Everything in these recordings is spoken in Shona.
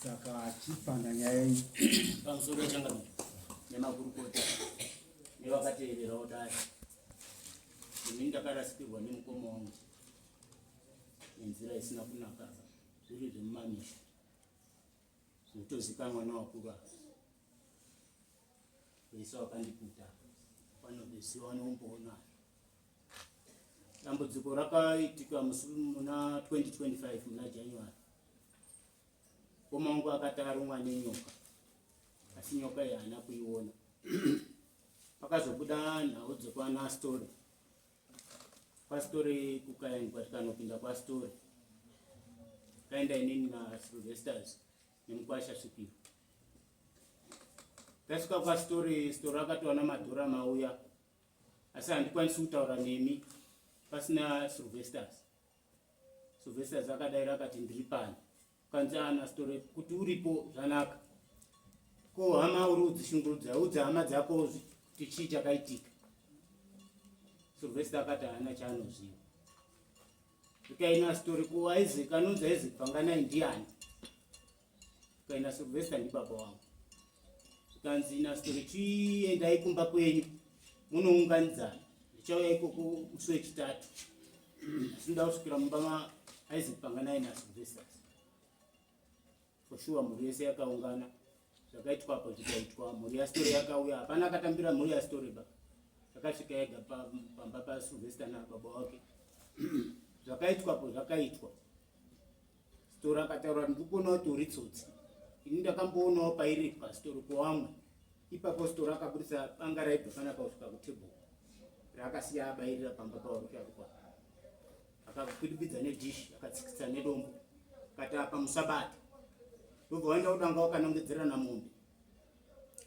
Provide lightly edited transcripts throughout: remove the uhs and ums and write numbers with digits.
Saka chipanda nyaya iyi. Pamusoro changamire nemakurukota nevakateererawo dare. Ini ndakarasikirwa nemukoma wangu nenzira isina kunaka zviri zvemumamisha zvinotozikanwa nevakuru ava vese vakandiputa vanoziva vanomboona. Dambudziko rakaitika musi muna 2025 muna January. Mukoma wangu akati arumwa nenyoka asi nyoka iyi haana kuiona. Pakazobuda nhau dzekwana story. Kwastori kukaendwa tikanopinda kwastori. Kaenda inini naSylvesters nemukwasha svikiro. Tasvika kwastori, story akatowana madhora mauya asi handikwanisi kutaura nemi pasina Sylvesters. Sylvesters akadaira akati ndiri pano. Kanzi ana story kuti uripo zvanaka. Ko hama uri kudzishungurudza udza hama dzako kuti chii chakaitika. Sylvester akati haana chaanoziva. Ikaina story ko Isaac anonzi Isaac Panganai ndiani? Kaina Sylvester ndibaba wangu. Zvikanzi naStory chiendai kumba kwenyu munounganidzana. Ndichauya ikoko musi wechitatu. Asi ndoda kusvikira mumba ma Isaac Panganai naSylvester. For sure mhuri yese yakaungana. Zvakaitwa apo zvikaitwa mhuri yaStory yakauya. Hapana akatambira mhuri yaStory ba. Yakasvika yega pamba paSylvester nababa wake. Zvakaitwa apo zvakaitwa. Story akataura ndiri kuona kuti uri tsotsi. Ini ndakamboonawo pairipwa story kuwamwe. Ipapo story akaburitsa banga raibva panapa kusvika kutable. Raakasiya abairira pamba pawarusharukwa. Akakwidibidza nedish akatsikitsa nedombo. Akati apa musabata. Ndobva waenda kudanga wakanongedzerana mombe.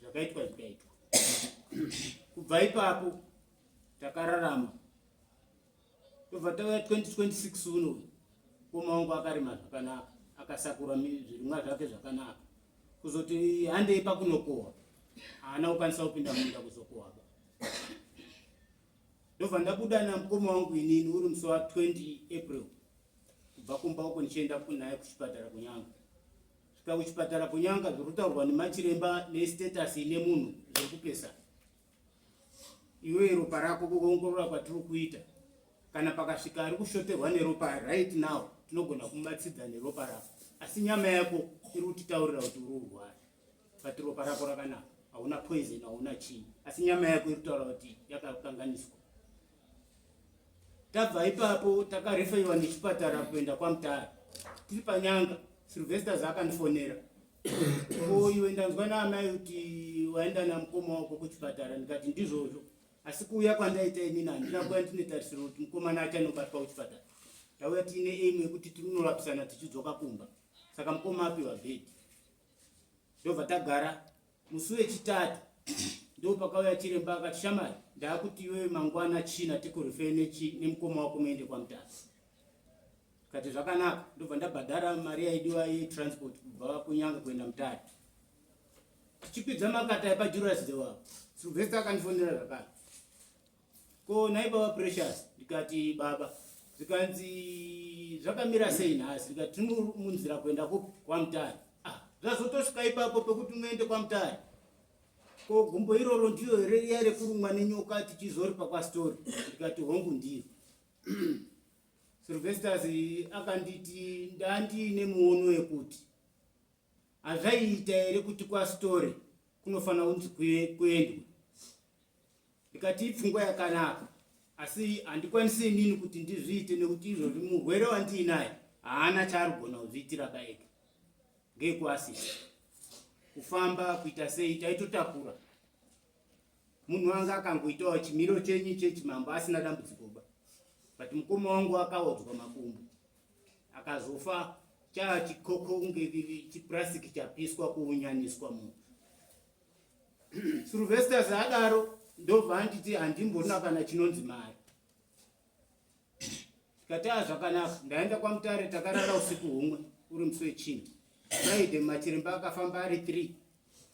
Zvakaitwa zvikaitwa. Kubva ipapo takararama tobva tauya 2026 uno mukoma wangu akarima zvakanaka akasakura zvirimwa zvake zvakanaka kuzoti handei pakunokohwa haana kukwanisa kupinda munda kuzokohwa ba ndobva ndabuda namukoma wangu inini uri musi wa 20 April kubva kumba uko ndichienda naye kuchipatara kunyanga svika kuchipatara kunyanga zviri kutaurwa nemachiremba nestatus ine munhu zviri kupesana Iwe ropa rako kuongorora kwatiri kuita kana pakasvika ari kushoterwa neropa right now tinogona kumubatsidza neropa rako asi nyama yako iri kutitaurira kuti uri kurwara but ropa rako rakanaka hauna poison hauna chii asi nyama yako iri kutaura kuti yakakanganiswa tabva ipapo takarefeiwa nechipatara kuenda kwamutare tiri panyanga Sylvester zaakandifonera ko iwe ndanzwa naamai kuti waenda namukoma wako kuchipatara ndikati ndizvozvo asi kuuya kwandaita inini handina kuya ndine tarisiro kuti mukomana achanobatwa kuchipatara tauya tiine aim yekuti tinorapisana tichidzoka kumba saka mukoma apiwa bhedhi ndobva tagara musi wechitatu ndo pakauya chiremba akati shamari ndaakuti iwewe mangwana china tikurifei nemukoma wako muende kwamutasa Kati zvakanaka ndobva ndabhadhara mari yaidiwa yetransport kubva kunyanga kuenda Mutare. Tichikwidza makata epaJulius Dewabo, Sylvester akandifonera zvakare. Ko nhai baba Precious? Ndikati baba. Zvikanzi zvakamira sei nhasi? Ndikati tiri munzira kuenda kupi? KwaMutare. Ah, zvazotosvika ipapo pekuti muende kwaMutare. Ko gumbo iroro ndiyo here riya rekurumwa nenyoka tichizoripa kwaStory? Ndikati hongu ndiro. Sylvesters akanditi ndandiine muono wekuti hazvaiita here kuti kwaStory kunofanira kunzi kuendwe. Ndikati ipfungwa yakanaka asi handikwanisi inini kuti ndizviite nekuti izvozvi murwere wandiinaye haana chaari kugona kuzviitira baeke ngekuasisa kufamba kuita sei taitotakura Munhu anga akangoitawo chimiro chenyu chechimambo asina dambudziko ba. But mukoma wangu akaodzwa makumbo. Akazofa chaa chikoko kunge chipurasiki chapiswa kuunyaniswa munhu. Sylvester zaadaro ndobva anditi handimborina kana chinonzi mari. Tikati ah zvakanaka ndaenda kwaMutare takarara usiku humwe uri musi wechina. Friday machiremba akafamba ari 3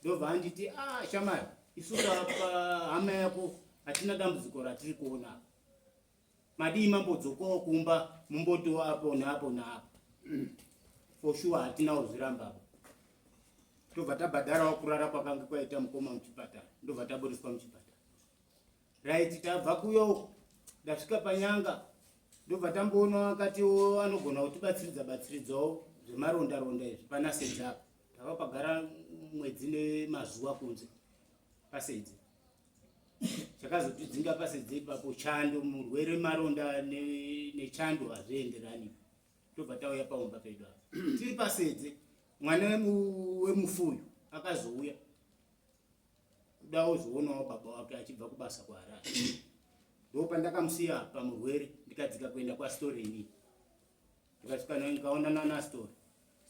ndobva anditi ah shamari isu hama yako hatina dambudziko ratiri kuona madii mambodzokawo kumba mumbotiwo apo neapo neapo for sure hatina kuzviramba. Ndobva tabhadharawo kurara kwakange kwaita mukoma muchipatara, ndobva taburitswa muchipatara. Right, tabva kuya uko, ndasvika panyanga, ndobva tamboona akatiwo anogona kutibatsiridza batsiridzawo zvemaronda ronda izvi pana Sedze apa. Takapagara mwedzi nemazuva kunze paSedze. Chakazotidzinga paSedze ipapo chando, murwere maronda nechando hazvienderani. Tobva tauya paumba pedu apa. Tiri paSedze, mwana wemufuyu akazouya kuda ozoonawo baba wake achibva kubasa kuHarare. Ndopandakamusiya pamurwere ndikadzika kuenda kwaStory ini. Ndikasvika ndikaonana naStory.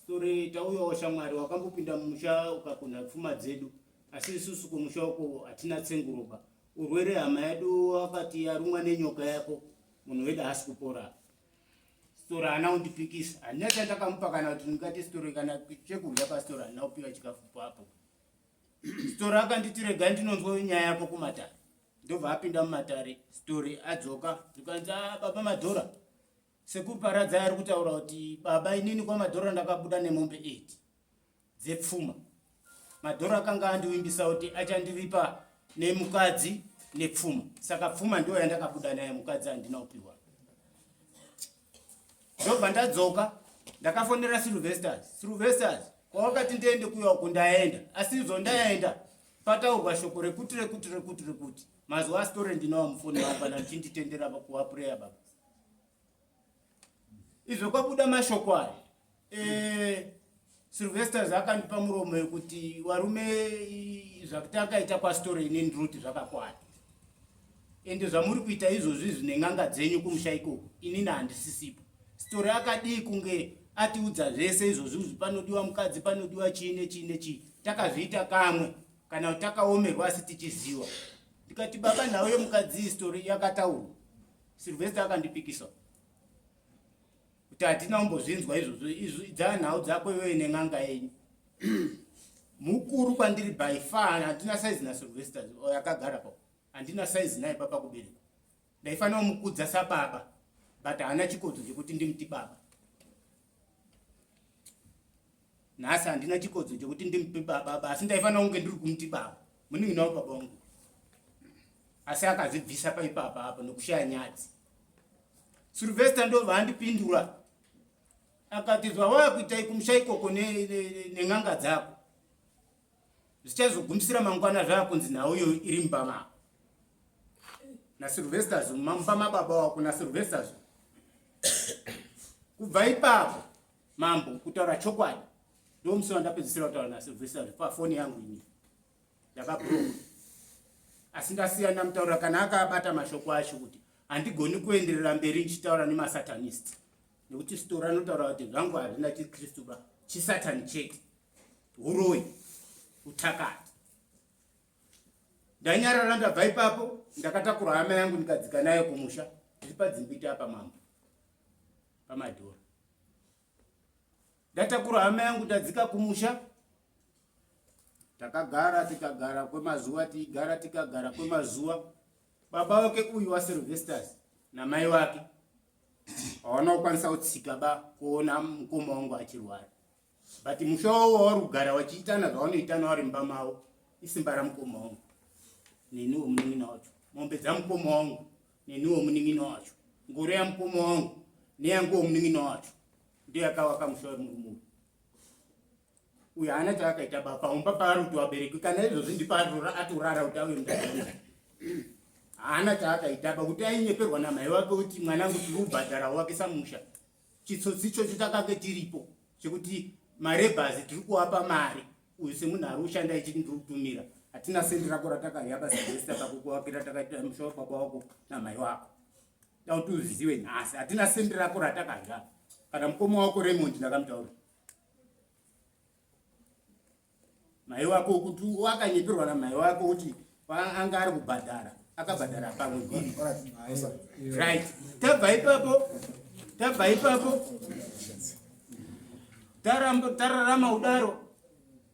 Story, tauyawo shamwari, wakambopinda mumusha ukakuna pfuma dzedu, asi isusu kumusha uko hatina tsenguroba. Urwere hama yedu wakati yarumwa nenyoka yako, munhu wedu haasi kupora. Story haana kundipikisa, handina chandakamupa kana kuti ndingati story kana chekudya pastory handina kupiwa chikafu papo. Story akanditi regai ndinonzwa nyaya yako kumatare. Ndobva apinda mumatare, story adzoka, ndikanzi ah, baba Madhora, sekuru Paradzai ari kutaura kuti baba inini kwaMadhora ndakabuda nemombe 8 dzepfuma. Madhora akanga andivimbisa kuti achandiripa nemukadzi nepfuma, saka pfuma ndiyo yandakabuda nayo, mukadzi handina kupiwa. Ndobva ndadzoka, ndakafonera Sylvesters. Sylvesters, kwawakati ndiende kuya uko ndaenda, asi izvo ndaenda pataurwa shoko rekuti rekuti rekuti rekuti mazuva asitore ndinawo mufoni wangu kana ndichinditendera kuva prayer baba. Izvo kwabuda mashoko aya. Sylvesters akandipa muromo yekuti varume zvakutakaita kwasitore ini ndiri kuti zvakakwana. Ende zvamuri kuita izvozvi izvi nen'anga dzenyu kumusha ikoko, inini handisisipo. Story akadii kunge atiudza zvese izvozvi izvi, panodiwa mukadzi, panodiwa chii nechii nechii. Takazviita kamwe kana kuti takaomerwa asi tichiziwa. Ndikati baba nhau yemukadzi iyi story yakataurwa. Sylvester akandipikisa kuti hatina kumbozvinzwa izvozvo, izvo dzanhau dzako iwewe nen'anga yenyu. Mukuru kwandiri by far, handina size naSylvester akagara pa, handina size naye papa kubereka. Ndaifanira kumukudza sababa, but haana chikodzo chekuti ndimuti baba. Nhasi handina chikodzo chekuti ndimupe baba, asi ndaifanira kunge ndiri kumuti baba, munin'ina wababa wangu. Asi akazvibvisa paipapa apo nekushaya nyadzi. Sylvester ndobva andipindura akati zvawaya kuita kumusha ikoko nen'anga dzako zvichazogumisira mangwana zvakunzi nhau iyo iri mumba mako naSylvester Zuma, mumba mababa wako naSylvester Zuma. Kubva ipapo mambo, kutaura chokwadi, ndomusi wandapedzisira kutaura naSylvester Zuma pafoni yangu ini ndakabroka, asi ndasiya ndamutaurira kana akabata mashoko acho kuti handigoni kuenderera mberi ndichitaura nemasatanist, nekuti sitora anotaura kuti zvangu hazvina chiKristu ba, chisatani chete, uroyi, utakati. Ndanyarara ndabva ipapo, ndakatakura hama yangu ndikadzika nayo kumusha, tiri padzimbiti apa mambo pamadhora. Ndatakura hama yangu ndadzika kumusha, takagara tikagara kwemazuva, tigara tikagara kwemazuva. Baba wake uyu waSylvesters namai wake hawana kukwanisa kutsika ba kuona mukoma wangu achirwara, but musha wavo wavari kugara vachiitana zvavanoitana vari mumba mavo isimba ramukoma wangu neniwo munin'ina wacho, mombe dzamukoma wangu neniwo munin'ina wacho, ngoro yamukoma wangu neyanguwo munin'ina wacho ndiyo yakavaka musha wemurume uyu. Haana chaakaita ba paumba paari kuti vabereki kana izvozvi ndipaari atorara kuti auye mudadii. Haana chaakaita ba kuti ainyeperwa namai wake kuti mwanangu tiri kubhadhara wakisa musha. Chitsotsi ichocho chakange chiripo chekuti marebhazi tiri kuwapa mari, uyu semunhu ari kushanda ichiti ndiri kutumira, hatina sendi rako ratakarya pasilvester pakukuwakira takaita musha wababa wako namai wako. Da kuti uzive nhasi hatina sendi rako ratakarya, kana mukoma wako Raymond ndakamutaura mai wako kuti wakanyeperwa namai wako kuti anga ari kubhadhara, akabhadhara pamwe bhiri. Right, tabva ipapo, tabva ipapo tararama udaro,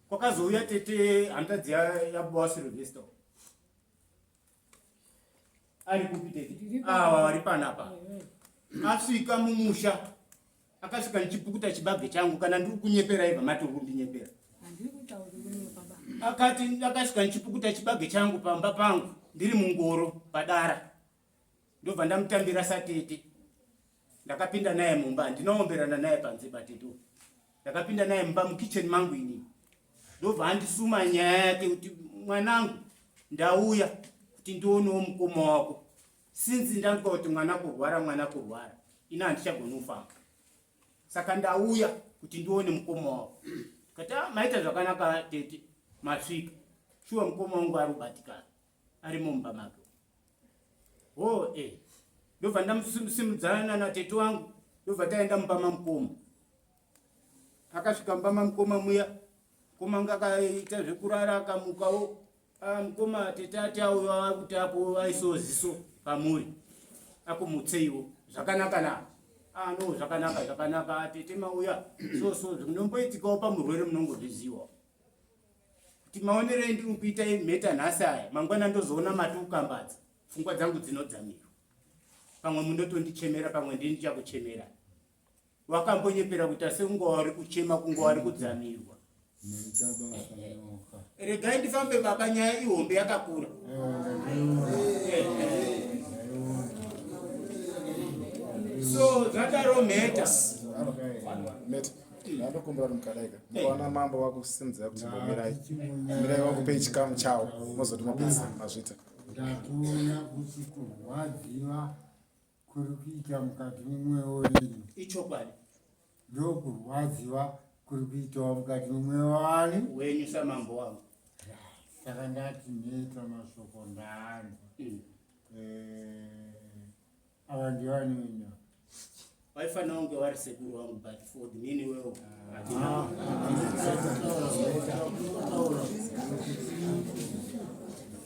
kwakazouya tete hanzvadzi yababa waSylvester. Ari kupi tete? Ava vari panapa. Asvika mumusha akasvika ndichipukuta chibage changu, kana ndiri kunyepera ibva mati uri kundinyepera. Akati ndakasvika ndichipukuta chibage changu pamba pangu ndiri mungoro padara, ndobva ndamutambira satete. Ndakapinda naye mumba, handinaomberana naye panze batete. Ndakapinda naye mumba mukitchen mangu ini, ndobva andisuma nyaya yake kuti mwanangu, ndauya kuti ndionewo mukoma wako since ndanzwa kuti mwana kurwara, mwana kurwara, ini handichagoni kufamba, saka ndauya kuti ndione mukoma wako. Kati, ah, maita zvakanaka tete, masvika. Shuwa mukoma wangu ari kubatikana, ari mumba make. Oh, eh. Ndobva ndamusimudzana natete wangu, ndobva taenda mumba mamukoma. Akasvika mumba mamukoma muya, mukoma anga akaita zvekurara, akamukawo. Ah, mukoma, tete ati auya kuti ako aisewo ziso pamuri, akumutseiwo zvakanaka na. Ah, no, zvakanaka, zvakanaka tete, mauya. So so zvinomboitikawo pamurwere, munongozviziwa kuti maonero endiri kuita mheta nhasi aya, mangwana ndozoona mati ukambadza, pfungwa dzangu dzinodzamirwa, pamwe munotondichemera, pamwe ndini ndichakuchemera. Wakambonyepera kuita sekunge wari kuchema, kunge wari kudzamirwa. Regai ndifambe baba, nyaya ihombe yakakura. So zvadaro mheta. Mheta, ndandokumbira kuti mukadaika mukaona mambo vakusimudzira kuti mbomirai mirai, vakupei chikamu chawo, mozoti mapedza mazvita. Ndatoona kuti kurwadziwa kuri kuita mukati mumweya wenyu ichokwadi, ndokurwadziwa kuri kuitawo mukati mumweya wani wenyu samambo wangu. Saka ndati mheta, mashoko ndaanzwa. Ava ndivani wenyu? Vaifanira kunge vari sekuru vangu, but for the mini wewo hatina.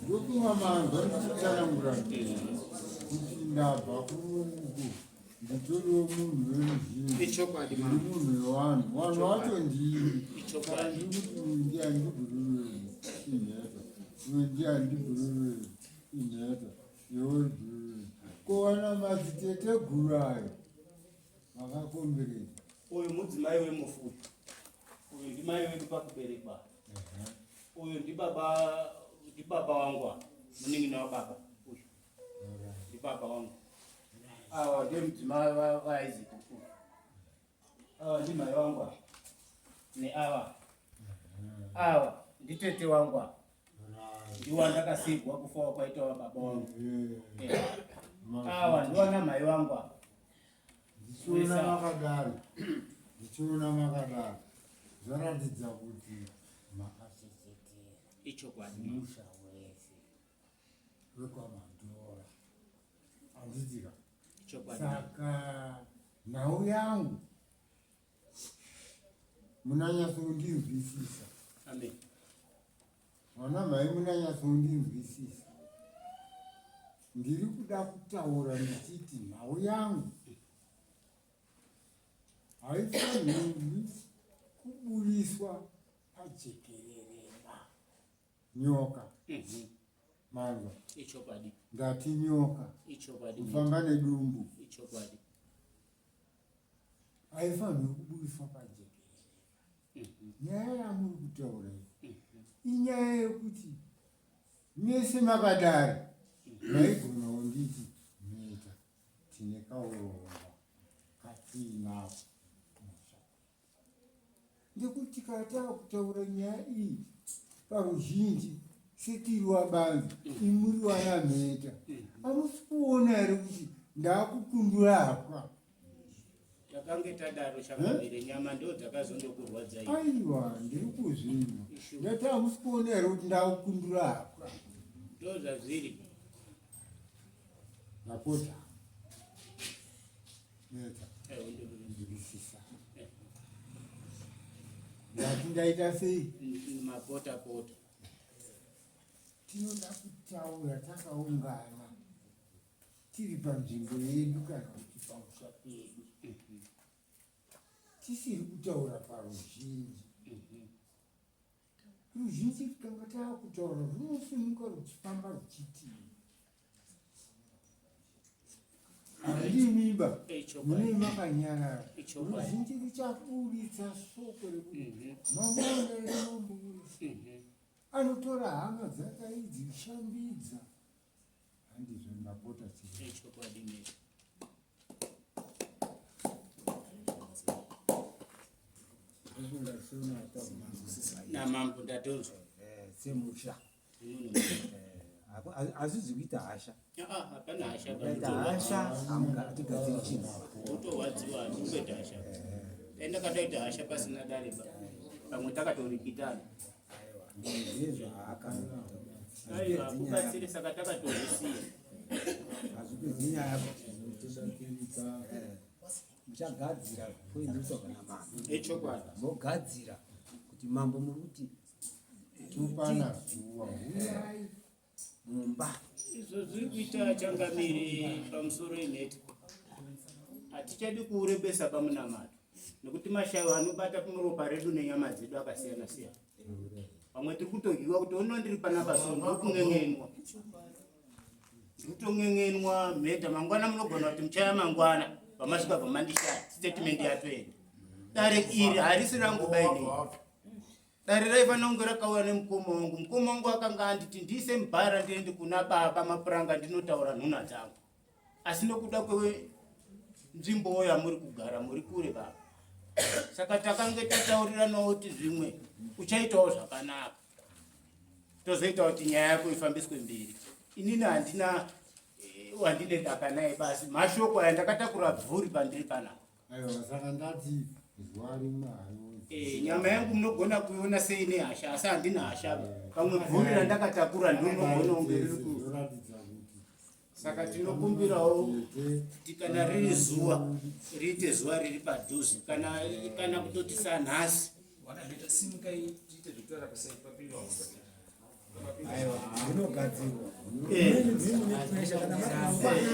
Ndokunga manzwa ndichitsanangura kuti ndabva kuungu, nditoriwo munhu weruzhinji. Ichokwadi. Ndiri munhu wevanhu, vanhu vacho ndini. Saka Ichokwadi. ndiri kuti uyu ndiani ndibhururu inheta, uyu ndiani ndibhururu inheta, iwe bhururu. Ko vana madziteteguru ayo vakakomberedza? Uyu mudzimai wemufu, uyu ndimai wedu pakuberekwa, uyu ndibaba, ndibaba wangu ava, munin'ina wababa uyu ndibaba wangu. Ava ndiye mudzimai waIsaac uyu. Ava ndimai wangu ava, neava ava nditete wangu ava, ndiwo andakasirwa kufawa kwaita wababa wangu. Ava ndiwana mai wangu ava. Ndichiona makadaro, ndichiona makadaro, zvaratidza kuti makachechetera Ichokwadi. musha wese wekwaMandora, handitika? Ichokwadi. Saka nhau yangu munanyatsondinzwisisa? Amen. Vana mhai, munanyatsondinzwisisa? Ndiri kuda kutaura ndichiti nhau yangu haifanirwi kuburiswa pajekerereba nyoka. Manzwa? Ichokwadi. Ndati nyoka Ichokwadi. kufamba nedumbu. Ichokwadi. Haifanirwi kuburiswa pajekerere. Nyaya yamuri kutaura iyi inyaya yekuti mese makadari maigonawo nditi mheta, tine kaurongwa katiinako musha, ndekuti kana tava kutaura nyaya iyi paruzhinji setiri wabanzi, imuri wana mheta, hamusi kuona here kuti ndaakukundura hapwa? Takange tadaro chakamire, nyama ndo dzakazondokurwadza. Aiwa, ndiri kuzvinwa. Ndati hamusi kuona here kuti ndaakukundura hapwa? Ndo zvazviri. Napota mheta, nzwisisa ndati ndaita sei. Mapota pota. Tinoda kutaura takaungana tiri panzvimbo yedu kana kuti pamusha pedu, tisiri kutaura paruzhinji. Ruzhinji tikanga taakutaura runosimuka ruchifamba ruchitii handimiba mune makanyarara, ruzhinji ruchaburitsa shoko rekuti mamuona ere mambo? Anotora hama dzake aidzishambidza. Handizvo ndapota chii. Chokwadi mheta. Namambo ndatonzwa. Semusha. Hazvizi kuita hasha. Hapana hasha. Kuita hasha hatigadziri chinhu. Utorwadziwa handikuita hasha. Dai ndakatoita hasha pasina dare ba. Pamwe takatorikitana. Ndezvaakana. Aiwa kubatsire saka takatozvisiya. Hazvipedzi nyaya. Muchagadzira poendeswa kana mambo. Echokwadi. Mogadzira kuti mambo muri kuti topana zuva huyai mumba. Izvo zviri kuita changamire pamusoro imhete. Hatichadi kuurebesa pamunamato nekuti mashayo anobata muropa redu nenyama dzedu akasiyana siyana. Pamwe tiri kutodyiwa kuti ono ndiri panapa so ndiri kun'en'enwa. Ndiri kuton'en'enwa mheta mangwana munogona kuti muchaya mangwana pamasvika pamandishaya statement yatoenda. Dare iri harisi rangu bainei. Dare raifanira kunge rakauya nemukoma wangu. Mukoma wangu akanga anditi ndiise mubhara ndiende kuna baba mapuranga ndinotaura nhuna dzangu. Asi nokuda kwenzvimbo yamuri kugara muri kure baba. Saka takange tatauriranawo kuti zvimwe uchaitawo zvakanaka. Tozoita kuti nyaya yako ifambiswe mberi. Inini handina wandine daka naye basi. Mashoko aya ndakatakura bvuri pandiri panapa. Aiwa saka ndati zuva rimwe hariwo. Nyama yangu munogona kuiona sei nehasha asi handina hasha. Pamwe bvuri randakatakura ndinogona kunge riri ku Zvoratidza kuti saka tinokumbirawo kuti kana riri zuva riite zuva riri padhuze kana kana kutoti sanhasi. Aiwa, zvinogadzirwa. Eh. Mune pressure kana mari mangwana.